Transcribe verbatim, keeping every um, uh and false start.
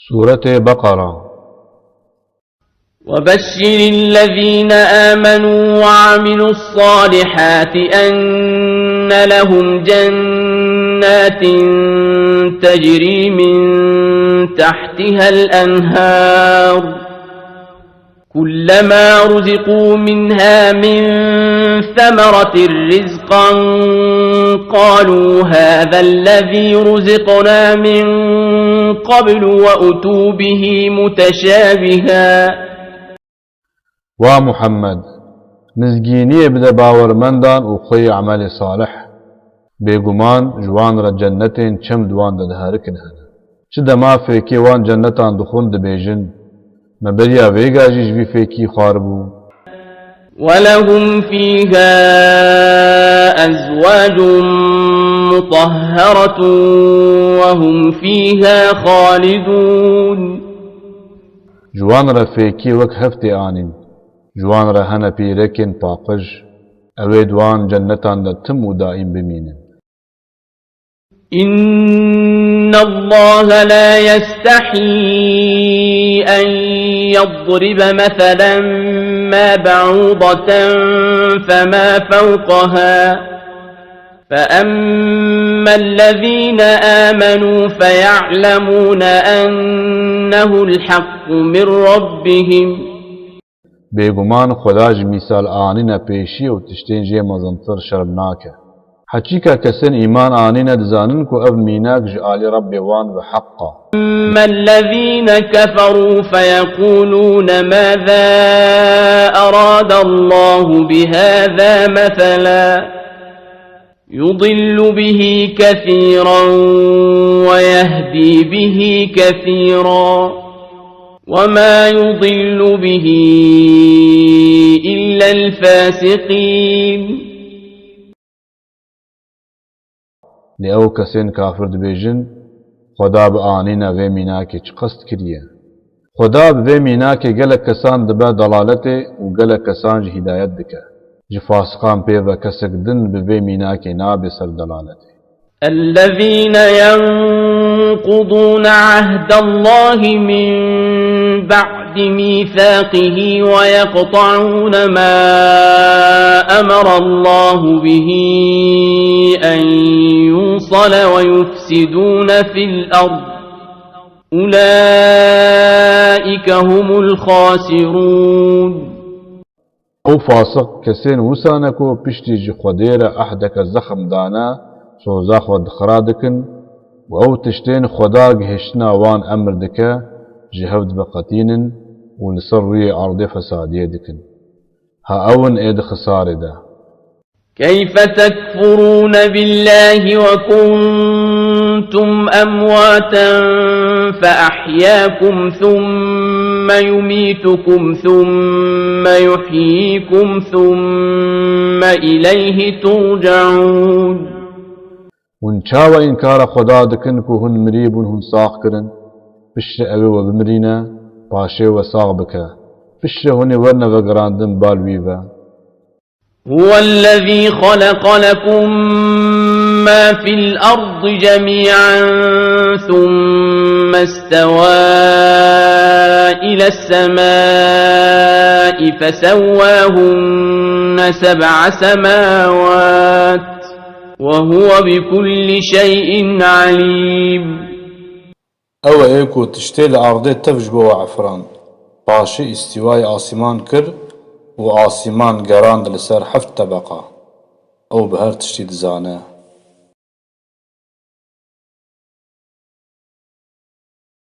Sûretê Beqera. وبشر الذين آمنوا وعملوا الصالحات أن لهم جنات تجري من تحتها الأنهار كلما رزقوا منها من ثمرة رزقا قالوا هذا الذي رزقنا من قبل وأتوا به متشابها. Wa Muhammed, nizgîniyê bide bawermendan û xweyî emelê salih. Bêguman ji wan re cennetên çem di wan de diherikin hene. Çi dema fêkê wan cennetan dixwin dibêjin, me beriya vêga jî ji vî fêkî xwaribû. ولهم فيها أزواج مطهرة وهم فيها خالدون. Ji wan re fêkî wek hev tê anîn. Ji wan re hene pîrekên paqij. Ew ê di wan cennetan de tim û daîm bimînin. إن الله لا يستحي أن يضرب مثلا ما بعوضة فما فوقها فأما الذين آمنوا فيعلمون أنه الحق من ربهم. Bêguman Xweda ji mîsal anîne pêşî û tiştên jê mezintir şerm nake. Heçîka kesên îman anîne dizanin ku ev mînak ji alî Rebbê wan ve heq e. أما الذين كفروا فيقولون ماذا أراد الله بهذا مثلا يضل به كثيرا ويهدي به كثيرا وما يضل به إلا الفاسقين. Lê ew kesên kafir dibêjin, Xweda bi anîna vê mînakê çi qest kiriye? Xweda bi vê mînakê gelek kesan dibe dalaletê û gelek kesan jî hîdayet dike. Ji fasiqan pê ve kesek din bi vê mînakê nabe ser dalaletê. الذين ينقضون عهد الله من بعد ميثاقه ويقطعون ما أمر الله به أن يوصل ويفسدون في الأرض أولئك هم الخاسرون. Ew fasiq kesên wisa ne ku piştî ji Xwedê re ehdeke zexm dane, soza xwe dixira dikin û ew tiştên Xweda gihiştina wan emir dike, ji hev diveqetînin û li ser rûyê erdê fesadiyê dikin. Ha ew in ê di xisarê de. كيف تكفرون بالله وكنتم أمواتا فأحياكم ثم يميتكم ثم يحييكم ثم إليه ترجعون. Hûn çawa înkara Xweda dikin ku hûn mirî bûn, hûn sax kirin, piştre ew ê we bimirîne, paşê we sax bike, piştre hûn ê werne vegerandin bal wî ve? هو الذي خلق لكم ما في الأرض جميعا ثم استوى إلى السماء فسواهن سبع سماوات وهو بكل شيء عليم. Ew e ê ku tiştê li erdê tev ji bo we efirand. Paşê îstîwayê asîman kir û asîman gerand li ser heft tebeqa. Ew bi her tiştî dizane.